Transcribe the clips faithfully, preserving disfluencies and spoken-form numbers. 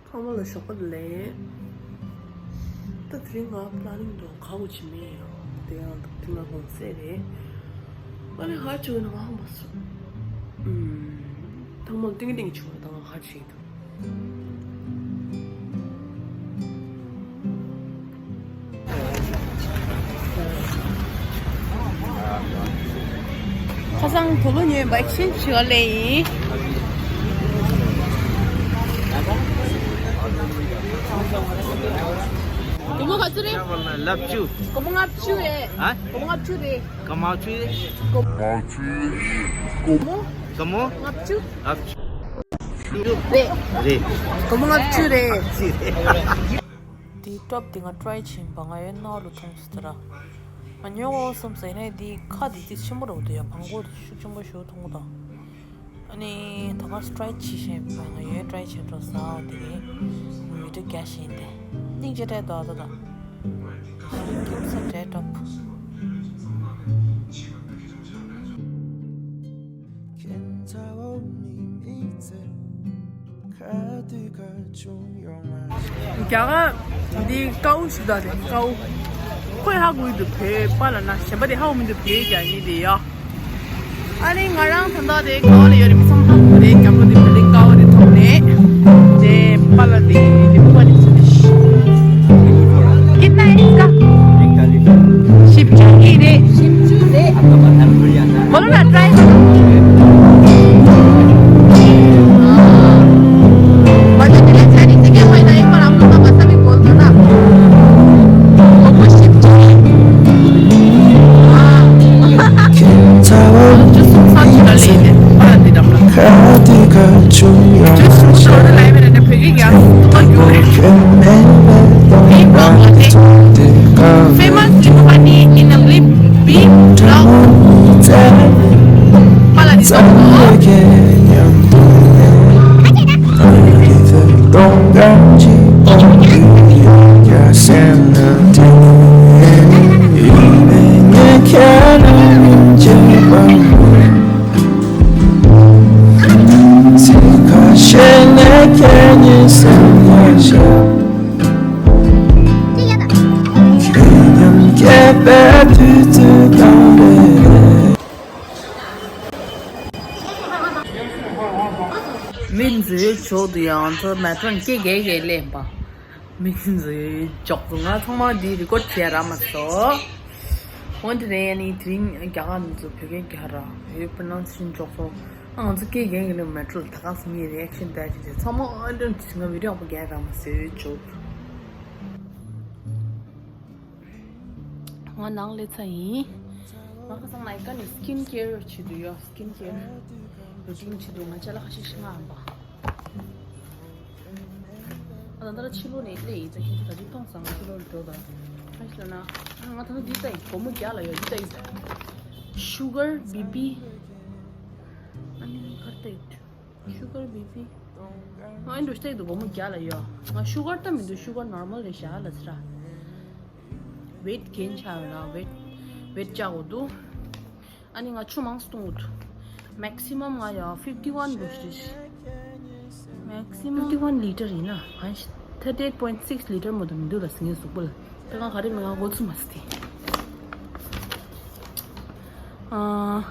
ཚང་མ་ལ་ཞོགས་པ་ལེན། ད་དེ་རིང་ང་པ་ལ་རིང་དུ་ག་གོ་ཆི་མེད་ཡོད་དེ་ཡང་དེ་ང་གོང་སེ་རེད། ཨ་ནི་ཧ་ཅི་བ་ན་ང་ཧ་མ་སོང་། ཐང་མ་ཏིང་ཏིང་ཆུ་བ་དང་ཧ་ཅི་དང་། ཁ་སང་དུ་ལོ་ཉོས་བེག་སིན་བྱེད་ལེ་ཡིན། དུ་ལོ་ག་ཚོད་རེད། ལབ་བཅུ། སྒོར་མོ་ལྔ་བཅུ་རེད། ཨ། སྒོར་མོ་ལྔ་བཅུ་རེད། སྒོར་མོ་ལྔ་བཅུ་རེད། སྒོར་མོ་ལྔ་བཅུ་རེད། སྒོར་མོ་སྒོར་མོ་ལྔ་བཅུ། ལྔ་བཅུ་རེད། རེད། སྒོར་མོ་ལྔ་བཅུ་རེད། དེའི་ཊོབ་དེ་ང་ཊ་རའི་བྱིན་པ་ང་ཡོད་ནོར་ལུ་མཐོང་སི་ཏི་ར། ང་ཉོ་འོ་བསམ་སི་ཡིན་ནའི་དེའི་ཁ་དེ་དེ་ཆེན་པོ་རུ་དུ་ཡ་བང་གོ་དེ་ཤུགས་ཆེན་པོ་ཞུ་མཐོང་གོ་དང་། ཨ་ནི་ད་ག་ཊ་རའི་བྱིན་ཤེས་པ་ང་ཡོད་ཊ་རའི་བྱེད་འགྲོ་ཟ་འོ་དེ་རེད། མི་འདྲ་རྒྱ་ཞིག་ཡིན་ཏེ། སྙིང་རྗེ་སྤྲད་དོ་ད་ད། ཁྱུག་ས་སྤྲད་ཊོབ། རྒྱ་གར་འདི་ཀའུ་ཞིག་དང་རེད་ཀའུ། ཁོས་ཧ་གོ་ཡི་འདུག་བོད་པ་ལ་ན་གཞན་པ་དེ་ཧ་གོ་མི་འདུག་བོད་རྒྱ་ཡིན་དེ་ཡ། ཨ་ནི་ང་རང་ད་ལྟ་དེ་ག་བ་ལ་ཡོད་རེད་མི་ཚང་མ་ཧ་གོ་རེད། རྒྱ་མོ་དེ་བོད་རིགས་ཀའུ་དེ་ཐོག་ནས་དེ་པ་ལ་དེ་དེ་པ་ལ་དེ། कितना है इसका? བཞི་བཅུ་གི་རེད། བཞི་བཅུ་རེད། बोलो ना, ट्राई करो। मतलब, मेरे अच्छा नहीं से क्या फायदा, एक बार आप लोग का भाषा भी बोल दो ना। वो कुछ हाँ। जो सुन साथ चल रही है, हाँ, दे दम ना। जो सुन साथ चल रही है, ना, फिर ये क्या? तो क्यों है? Hey, bro, famous Timothy in a lip. Big vlog. Pala di song. མི་འཛུལ་ཆོག་ཏུ་ཡང་ཚོ་མེ་ཏྲོན་སྐད་རྒྱག་གི་ལེན་པ། མི་འཛུལ་ཆོག་ཏུ་ང་ཚང་མ་འདི་རི་ཀོཌ་བྱས་ར་མ་སོ། འོན་ཏེ་རེད་ནི་དེ་རིང་རྒྱ་གར་མི་ཚོ་བོད་སྐད་རྒྱག་ར་བོད་པ་ནང་ཚིན་ཆོག་སོ། ང་ཚོ་སྐད་རྒྱག་གི་ལེན་མེ་ཏྲོན་ད་ག་སེ་ངའི་རི་ཨེག་ཤན་ད་ཅི་ཅི་ཚང་མ་འོན་ཏེ་ང་བི་ཌིའོ་པ་རྒྱག་ར་མ་སོ་ཆོག་ཏུ། ང་ནང་སླེབས་ཚར་ཡིན། ང་ཁ་སང་ནའི་ཀ་ནས་སི་ཀིན་ཀེར་བྱེད་དུ་ཡོད། སི་ཀིན་ཀེར་རུ་ཊིན་བྱེད་དུ་ང་ཅ་ལག་ཁ་ཤས་ཤིག་མངགས་ཨམ་པ། ང་ད་ལྟ་ཕྱི་ལོགས་ནས་སླེབས་ཡིན། ད་ཁྱེད་ཚོ་ད་ཅི་མཐོང་སང་ཕྱི་ལོགས་ལ་འགྲོ་ད། ཁ་ཤས་ལ་ན་ང་ད་ལྟ་འདི་ལྟ་ཡི་སྒོར་མོ་བརྒྱ་ལ་ཡོད། འདི་ལྟ་ཡི་ཤུ་གར་བི་པི། ཨ་ནི་གར་ལྟ་ཡི། ཤུ་གར་བི་པི། ཨ་འདྲ་ཞིག་ཏུ་སྒོར་མོ་བརྒྱ་ལ་ཡོད། ང་ཤུ་གར་ལྟ་མི་འདུག་ཤུ་གར་ནོར་མལ་རེད་ཤག་ལ་ཟེར། ཝེཊ་གེན་ཆགས་ཡོད་ན་ཝེཊ་ཝེཊ་བཅག་དགོས་འདུག་ཨ་ནི་ང་ཆུ་མང་སུ་བཏུང་དགོས་འདུག་མེག་སི་མམ་ང་ཡ་ཕིབ་ཊི་ཝན་འདྲ་ཞིག་རེད། མེག་སི་མམ་ཕིབ་ཊི་ཝན་ལི་ཊར་ཡིན་ན་ཧན་ཤི་ཐར་ཊི་ཨེཊ་པོའིན་སིགས་ལི་ཊར་མ་གཏོགས་མི་འདུག་ལ་ཟེར་ངའི་གཟུགས་པོ་ལ། ད་ང་ག་རེ་མི་ང་འགོ་ཚུགས་མ་ཟེར་ཏེ། ཨ།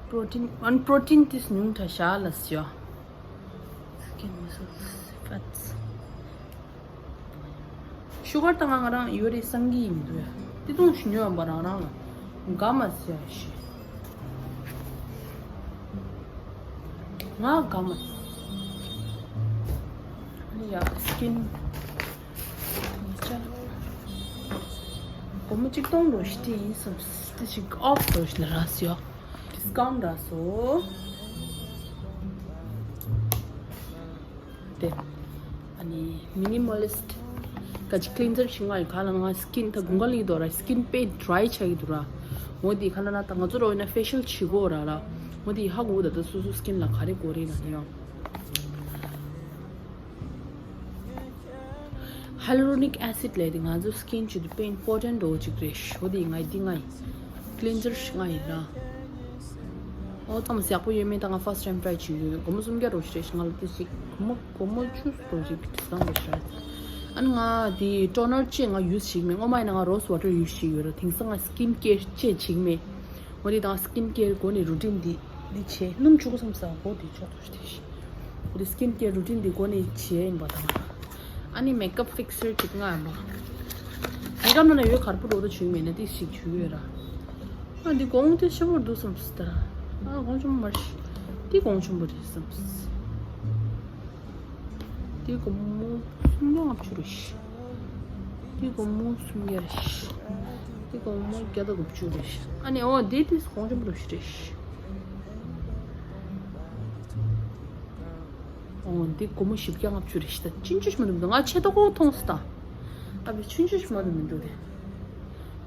པྲོ་ཊིན་ཨན་པྲོ་ཊིན་ཏིས་ཉུང་དྲགས་ཤག་ལ་ཟེར། སི་ཀིན་མ་སལ་ཕེ་ཊི། ཤུ་གར་ད་ང་ང་རང་ཡོད་རེད་བསམ་གྱི་ཡིན་འདུག་ཡ། ཏི་ཏུང་ཞུ་ཉོ་ཡོང་པ་རང་རང་ལ་དགའ་མ་ཟེར་ཡ་ཞེས། ང་དགའ་མ་ཟེར། ཨ་ནི་ཡ་སི་ཀིན། སྒོར་མོ་གཅིག་སྟོང་འགྲོ་ཞིག་དེ་ཡིན་སམ་དེ་ཞིག་ཨོཕ་འགྲོ་ཞིག་ལ་རག་སོ། ཌིས་ཀའུན་ཊི་རག་སོ། དེ་ཨ་ནི་མི་ནི་མོ་ལི་སི་ཊི་ག་ཅི་ཀི་ལིན་ཛར་ཞིག་མངགས་ཡོད། ག་ལ་ང་སི་ཀིན་ད་དགུན་ཁ་ལ་ཡི་དོ་ར་སི་ཀིན་དཔེ་ཌི་རའི་ཆགས་ཀྱི་འདུག་ར། འོ་དེ་ག་ལ་ན་ད་ང་ཚོ་རོ་ཡིན་ན་ཕེ་ཤལ་བྱེད་དགོས་ར་ར། འོ་དེ་ཧ་གོ་ད་ད་སོ་སོ་སི་ཀིན་ལ་ག་རེ་དགོས་རེད་ན་དེ་ཡང་། ཧ་ལུ་རོ་ནིག་ཨེ་སིཌ་ལབ་དེ་ང་ཚོ་སི་ཀིན་བྱེད་དུས་དཔེ་ཨིམ་པོར་ཊེན་ཊི་འདྲ་བོ་ཅིག་རེད་ཤག་འོ་དེ་ང་འདི་མངགས་ཡིན། ཀི་ལིན་ཛར་ཞིག་མངགས་ཡིན་ར། ཨོ་ཙམ་ཡག་པོ་ཡོད་མེད་ད་ང་first time try བྱེད་ཀྱི་ཡོད། སྒོར་མོ་སུམ་བརྒྱ་རོ་ཞིག་རེད་ཤག་ང་ལ་དེ་ཞིག་སྒོར་མོ་སྒོར་མོ་བཅུ་རོ་ཞིག་discount རེད་ཤག་ཨ་ནི་ང་དེ་toner གཅིག་ང་use བྱེད་ཀྱི་མེད། སྔོན་མ་ཡིན་ན་ང་rose water use བྱེད་ཀྱི་ཡོད་ར། དེང་སང་ང་skin care གཅིག་བྱེད་ཀྱི་མེད། འོ་དེ་དང་skin care་འགོ་ནས་routine འདི་འདི་བྱས། སྣུམ་བྱུག་བསམ་ས་འགོ་དེ་ཆོག་ཐུབ་དེ་ཞིག་འོ་དེ་skin care routine འདི་འགོ་ནས་བྱས་ཡིན་པ་དང་། ཨ་ནི་makeup fixer གཅིག་ང་ཡིན་པ། makeup ནང་ན་ཡོད་གར་པོ་འགྲོ་ད་བྱུག་མེད་ན་དེ་ཞིག་བྱུག་ཡོད་ར། ཨ་འདི་གོང་དེ་ཆེ་པོར་འདུག་བསམ་སི་ད་ར། ཨ་གོང་ཆེན་པོ་མ་རེད། འདི་གོང་ཆེན་པོ་རེད་བསམ་སི། འདི་སྒོར་མོ་སུམ་བརྒྱ་ལྔ་བཅུ་རེད་ཤག་འདི་སྒོར་མོ་སུམ་བརྒྱ་རེད་ཤག་འདི་སྒོར་མོ་བརྒྱ་དང་དགུ་བཅུ་རེད་ཤག་ཨ་ནི་ཨོ་འདི་དེ་གོང་ཆེན་པོ་རེད་ཤག་ཨོ་འདི་སྒོར་མོ་བཞི་བརྒྱ་ལྔ་བཅུ་རེད་ཤག་ད་ཆུང་ཆུང་ཞིག་མ་གཏོགས་མི་འདུག་ང་ཆེ་ཏོག་ཏོག་མཐོང་སོང་ད། ཨ་བི་ཆུང་ཆུང་ཞིག་མ་གཏོགས་མི་འདུག་རེད།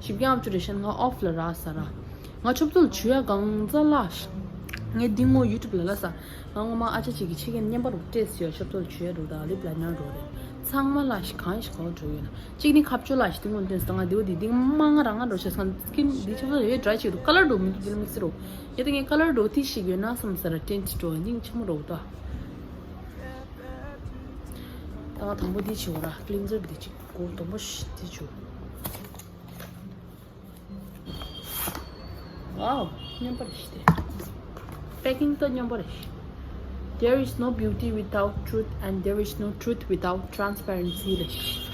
བཞི་བརྒྱ་ལྔ་བཅུ་རེད་ཤག་ང་off ལ་རག་ས་ར། ང་ཆབ་ཏོལ་བྱུག་ཡ་གང་ཙམ་ལ་ཤག་ངས་འདི་སྔོན་YouTube ལ་ལ་ས། ང་ངོ་མ་ཨ་ཅག་ཅིག་གིས་ཕྱི་རྒྱལ་རྔན་པ་རུ་སྤྲད་ཟེར་ཡ་ཆབ་ཏོལ་བྱུག་ཡ་རུ་དང་lip liner རུ་རེད། ཚང་མ་ལ་ཤག་གང་ཞིག་གང་འགྲོ་ཡོད་ན་གཅིག་ནི་ཁ་བཅོ་ལ་ཤག་འདི་སྔོན་སྟོན་ས་ང་འདི་བ་འདི་འདི་མ་ང་རང་ང་འགྲོ་ཤག་ང་skin འདི་ཆབ་ཏོལ་ཡོད་dry ཅིག་རུ་color འགྲོ་མི་འདུག་འདི་ལ་དམིགས་བསལ་རུ་ཡ་ད་ངས་color འགྲོ་ཐིག་ཞིག་ཡོད་ན་བསམ་ས་ར་tint འགྲོ་འདི་ཆེན་མོ་རུ་ད། ད་ང་དང་པོ་འདི་བྱེད་འོ་ར་cleanser འདི་ཅིག་གོ་དང་པོ་ཤི་འདི་བྱེད། Wow, སྙན་པ་རེད་ཤག་དེ། packing ད་སྙན་པ་རེད་ཤག There is no beauty without truth and there is no truth without transparency རེད་ཤག་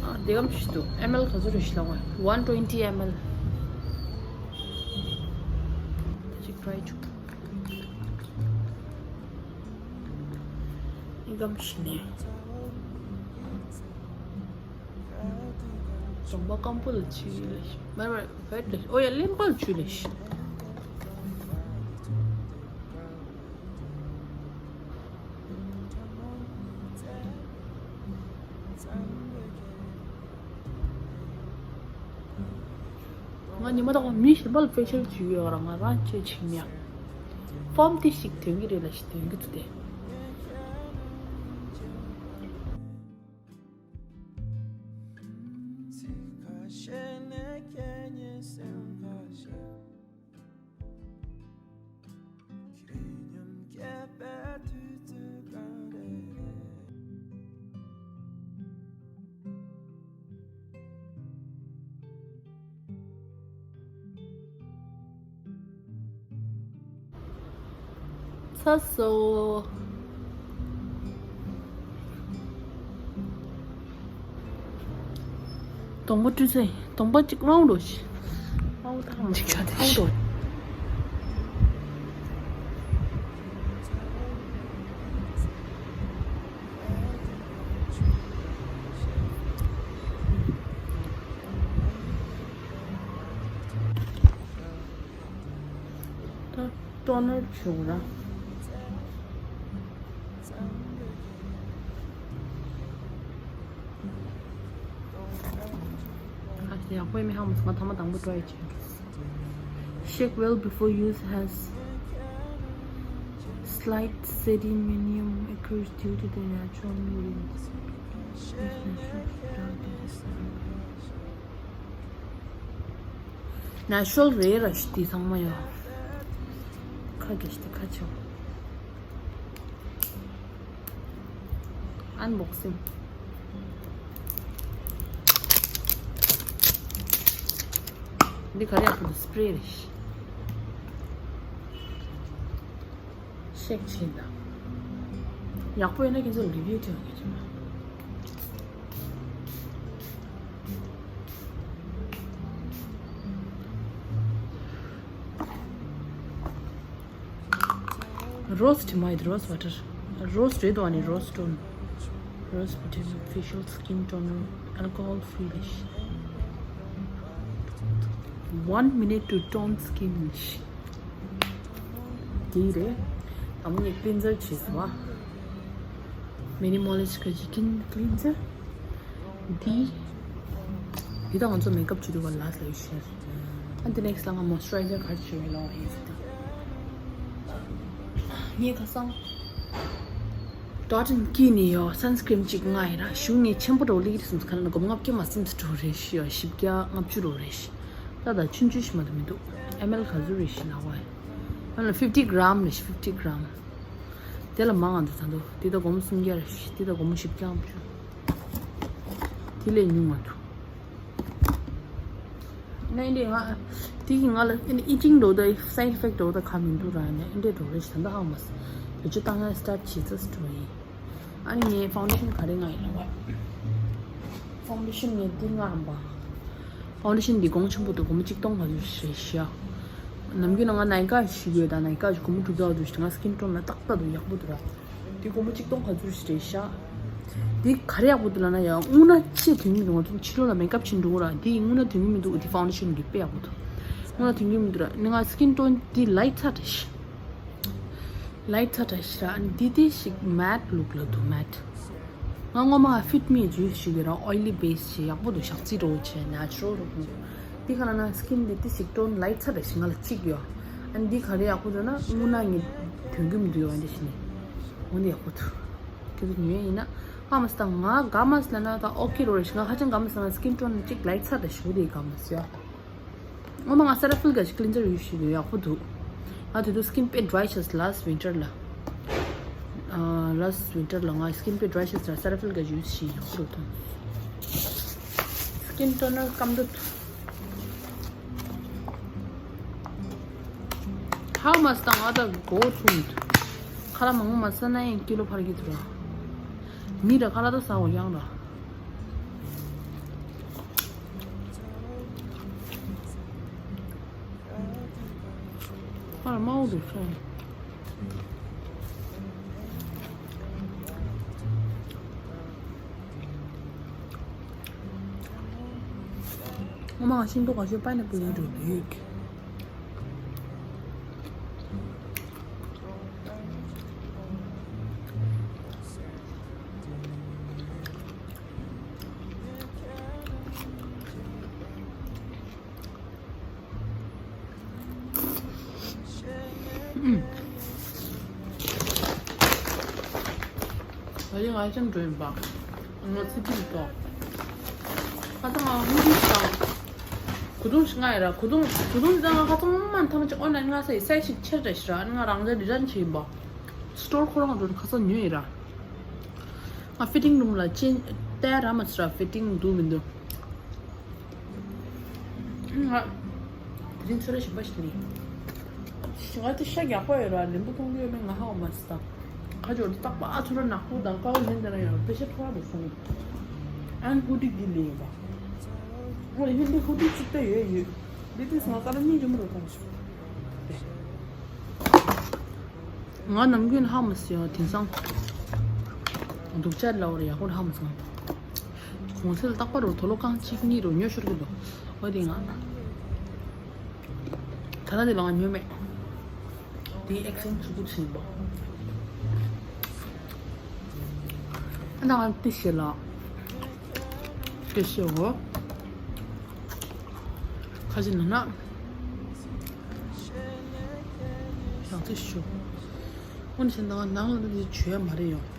ཨ་དེ་གམ་ཞིག་འདུག ml ག་ཚོད་རེད་ཤག་ལབ་དགོས། one twenty ml ཅིག་try བྱུང་། ཨི་གམ་ཞིག་ནས། གདོང་པ་སྐམ་པོ་ལ་བྱུག་ལེ་ཤི། མར་མར་བེད་ལེ་ཤི། ཨོ་ཡ་གླེན་པ་ལ་བྱུག་ལེ་ཤི། ང་ཉི་མ་དང་མི་གཞན་པ་ལ་facial བྱུག་ཡོད་ར། ང་རང་ཆེ་ཆིག་ཉག་ཕོམ་དེ་ཞིག་དོན་གྱི་རེད་ལ་ཞིག་དོན་གྱི་འདུག་སྟེ། ཚ་སོ། གདོང་པ་བཀྲུས་ཚེ་གདོང་པ་གཅིག་དམར་པོ་འགྲོ་ཤི། དམར་པོ་ཐང་གཅིག་ཆ་དེ་ཤི། ད་ཊོ་ནར་བྱུག་ར། ཨ་ཡག་པོ་མི་ཧ་མ་སོང་། ང་ཐ་མ་དང་པོ་try བྱེད། Shake well before use has slight sediment occurs due to the natural ingredients. Natural རེད་ར་ཤི་དེ་ཚང་མ་ཡོད། ཁ་གི་ཤི་དེ་ཁ་ཆེ། Unboxing. འདི་ག་རེ་ཡག་པོ་འདུག spray རེད་ཤི། ཤེག་བྱེད་ན། ཡག་པོ་ཡོད་ན་ཁྱེད་ཚོར་review བྱེད་དགོས་ཀྱི་མ། Rose དེ་མ་ཡིན། Rose water. Rose རེད་དོ། ཨ་ནི་rose tone. Rose water facial skin toner, alcohol free ལ་ཤི། One minute to tone skin ལ་ཤི། དེ་རེད། དང་པོ་ངས་cleanser བྱས་སོང་བ། Minimalist Keratin cleanser. འདི། འདི་ད་ང་ཚོ་makeup བྱེད་དུས་ལ་ལ་ཡོད་ཤེས། ཨ་འདི་next ལ་ང་moisturizer ག་རེ་བྱེད་ཡོད་ལ་ཡིན་ཟེར་ཏེ། ངས་ཁ་སང་Dot and Key ནས་ཡོད་sunscreen གཅིག་མངགས་ཡིན་ར། གཞུང་ངས་ཆེན་པོ་འགྲོ་ལེགས་རེད་སོང་ཁ་ན་སྒོར་མོ་ལྔ་བརྒྱ་མ་ཟིན་ཙམ་འགྲོ་རེད་ཤི་ཡ། བཞི་བརྒྱ་ལྔ་བཅུ་འགྲོ་རེད་ཤི། ད་ད་ཆུང་ཆུང་ཞིག་མ་གཏོགས་མི་འདུག ml ག་ཚོད་རེད་ཤི་ལ་བ་ཡིན་ཟེར་ཏེ། ཨ་ལ་fifty gram་རེད། fifty gram། དེ་ལ་མང་ང་འདུག་ད་འདུག་དེ་ད་སྒོར་མོ་སུམ་བརྒྱ་རེད། དེ་ད་སྒོར་མོ་བཞི་བརྒྱ་འདུག་དེ་ལས་ཉུང་ང་འདུག་ནས་འདི་ང་དེ་གི་ང་ལ་ཨི་ཅིང་འགྲོ་ད་side effect་འགྲོ་ད་ག་མི་འདུག་ར། ནས་འདི་འགྲོ་རེད་ད་འདི་ཧང་མ་སི་བེད་སྤྱོད་བཏང་ཡ་start་བྱེད་ཚར་འགྲོ་ཡིན། ཨ་ནི་ངའི་foundation་ག་རེ་ང་ཡིན་ལ་བ། foundation་ངས་འདི་ང་འམ་པ། foundation་འདི་གོང་ཆེན་པོ་འདུག་སྒོར་མོ་གཅིག་སྟོང་ག་ཚོད་རེད་ཤག་ནམ་རྒྱུན་ན་ང་Nykaa་ཞིག་ཡོད་ད། Nykaa་ཞིག་སྒོར་མོ་དྲུག་བརྒྱ་འདུག་ང་skin tone་ལ་ཏག་ཏག་འདུག་ཡག་པོ་འདུག་ར། འདི་སྒོར་མོ་གཅིག་སྟོང་ག་ཚོད་རེད་ཤག་འདི་ག་རེ་ཡག་པོ་འདུག་ལབ་ན་ཡ་སྔོ་ནག་ཅི་དོན་གྱི་མི་འདུག་ང་ཚོ་ཕྱི་ལོགས་ལ་makeup་བྱེད་འགྲོ་ར། འདི་སྔོ་ནག་དོན་གྱི་མི་འདུག་འདི་foundation་འདི་དཔེ་ཡག་པོ་འདུག་སྔོ་ནག་དོན་གྱི་མི་འདུག་ར། ནི་ང་skin tone་འདི་light་ཚ་རེད་ཤག light་ཚ་དྲ་ཤི་ར། འདི་དེ་ཞིག་matte་look་ལ་འདུག matte། ང་སྔོན་མ་Fit Me་ཇུས་ཞིག་ཡོད་ར། oily base་ཞིག་ཡག་པོ་འདུག་ཞག་རྩི་རོ་ཆེ་natural་རོ་འདུག་འདི་ག་ལ་ན་skin་འདི་དེ་ཞིག་tone light་ཚ་དྲ་ཤི་ང་ལ་གཅིག་ཡོད། ཨ་འདི་ག་རེ་ཡག་པོ་འདུག་ན་སྔོ་ནག་ངའི་དོན་གྱི་མི་འདུག་ཡོད་འདི་ཤི་ནི་འོ་འདི་ཡག་པོ་འདུག་ཁྱེད་ཚོ་ཉོས་ཡིན་ན་ཧ་མ་སི་ད་ང་ག་མ་སི་ལ་ན་ད་okay་རོ་རེ་ཤི་ང་ཧ་ཅང་ག་མ་སི་ལ་ན་skin tone་གཅིག་light་ཚ་དྲ་ཤི་འོ་འདི་ག་མ་སི་ཡ། ངོ་མ་ང་Cetaphil་གི་cleanser་use་བྱེད་ཀྱི་ཡག་པོ་འདུག་ང་དེ་དུས་skin་དཔེ་dry་ཤག last winter་ལ། ཨ་last winter་ལ་ང་skin་དཔེ་dry་ཤག་ལ་Cetaphil་གི་use་བྱེད་ཡག་པོ་འདུག skin toner་སྐམ་འདུག་ཧ་མ་སི་ད་ང་ད་མགོ་ཚུམ་འདུག་ཁ་ལག་མང་པོ་མ་ཟ་ན་ཡང་ཀི་ལོ་འཕར་གྱི་འདུག་ར། མི་ར་ཁ་ལག་ད་ཟ་འོ་ཡང་ར། ཨ་མའོ་དེ་ཧྲ། ངོ་མ་ཤིང་ཏོག་ག་ཤོད་pineapple་ཡིན་འགྲོ་འདུག་ཨ་ཡ་ང་ཅང་འགྲོ་ཡིན་པ། ང་ཚི་ཅི་ཏོ། ཁ་ཚང་ང་ཧུ་རི་དང་། གོས་ཐུང་ཞིག་ང་ཡ་ར་གོས་ཐུང་གོས་ཐུང་ཅང་ང་ཁ་ཚང་མ་ཐམས་ཅད་ཨོན་ལན་ང་ས་ཡི་སའི་ཞིག་ཆེར་རེ་ཞིག་ར་ཨ་ནི་ང་རང་ཅག་return་བྱེད་ཡིན་པ། store་ཁོ་རང་འགྲོ་ནི་ཁ་ཚང་ཉོས་ཡིན་ར། ང་fitting room་ལ་ཅན་ཏའི་ར་མ་ཚི་ར་fitting་འདུག་མི་འདུག་ང་དེ་རིང་ཚོད་ར་ཞིག་པ་ཞིག་ནི། ང་དེ་ཤ་རྒྱགས་པ་ཡོད་ར་རིང་པོ་མཐོང་གི་ཡོད་མེད་ང་ཧ་གོ་མ་སི་ད། ཁ་ཅོར་དེ་རྟག་པ་ཨ་ཚུ་ར་ནག་པོ་དང་དཀར་པོ་ལེན་དེ་ན་ཡང་དཔེ་ཤ་ཐོ་ར་དུ་སོང་། ཨན་ཧུ་ཌི་དེ་ལེན་ཡིན་པ། ཨོ་ཡིན་དེ་ཧུ་ཌི་ཅིག་ད་ཡོད་ཡོད། དེ་དུས་ང་ཀ་ར་གཉིས་ཀྱི་མི་རུ་གཏོང་ཞིག་ང་ནམ་རྒྱུན་ཧ་མ་སི་ཡང་དེང་སང་། སྡུག་ཅག་ལ་བར་ཡག་པོ་ཧ་མ་སོང་། གོང་ཚད་རྟག་པར་དོ་ལོ་རྐང་གཅིག་གཉིས་རུ་ཉོ་ཤོར་གི་འདུག་འོ་དེ་ང་། ད་ལྟ་དེ་ལ་ང་ཉོས་མེད། དེའི་ཨེག་སེན་ཚུ་གུ་ཕྱིན་པ། ཨ་ན་ང་དེ་ཤེས་ལ། དེ་ཤེས་འོ། ཁ་ཅིག་ན་ན། ཡང་དེ་ཤོ། ཨོ་ནི་ཤེས་ན་ནང་ལ་འདི་བྱོས་མ་རེད་ཡོང་།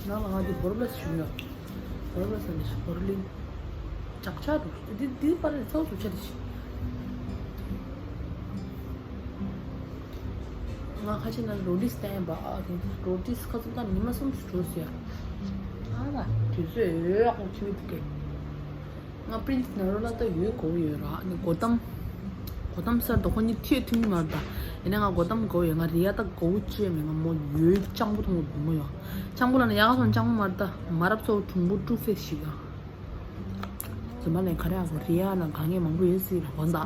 ནང་ལ་ང་འདི་བོར་བླས་བྱོས་ཡོང་། བོར་བླས་ཟེར་ནས་བོར་གླིང་། ལྕགས་ཆ་འདུག་འདི་འདི་པར་རེ་ཚོགས་སུ་ཆ་རེ་ཤི། ང་ཁ་ཆེ་ན་རོ་ཏིས་བསྟན་པ་ཨ་དེ་རོ་ཏིས་ཁ་ཚུམ་ཀ་ཉི་མ་གསུམ་ཞིག་འགྲོ་ཟེར། ཨ་ལ་དུས་ཚོད་ཡོད་ཡག་ཁོང་ཁྱིམ་མི་འདུག་གས། ང་པྲིན་སི་ནེ་རོ་ལ་ད་ཡོད་གོ་ཡོད་ར་ནི་གོ་ཏམ། གོ་ཏམ་སར་དོ་ཁོ་གཉིས་ཐིའི་ཐུན་མར་ད། ཡིན་ན་ང་གོ་ཏམ་གོ་ཡོད་ང་རི་ཡ་ད་གོ་བོ་ཅེ་མེད་ང་མོ་ཡོད་སྤྱང་པོ་མཐོང་གོ་མོ་ཡོད། སྤྱང་པོ་ལ་ནི་ཡག་སོང་སྤྱང་པོ་མར་ད་མ་རབས་ཚོ་གྲུང་པོ་ཀྲུ་ཕེ་ཞིག་ཡ། ཛུ་མ་ལན་ག་རེ་ཡག་གོ་རི་ཡ་ལ་དཀའ་ངལ་མང་པོ་ཡོད་སྲིད་ར་གོ་ད།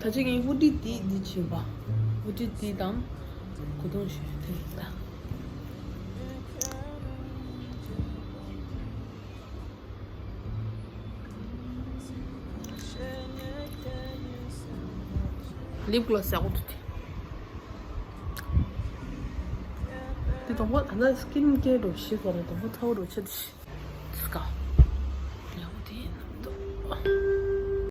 ད་ཅི་ངའི་ཧུ་ཏི་ཏི་འདི་བྱིན་པ། ཧུ་ཏི་ཏི་དང་། གོ་ཐུང་ཞུ་དེ་ད། ལིབ་གློ་སི་ཡག་པོ་འདུག་སྟེ། དེ་དང་པོ་ད་ལྟ་སི་ཀིན་ཀེར་འགྲོ་ཤི་ཟེར་རེད་དང་པོ་ཚ་བོ་འགྲོ་ཆེ་དེ་ཤི། སི་ཀ། ཡག་པོ་དེ་ཡིན་ན་འདུག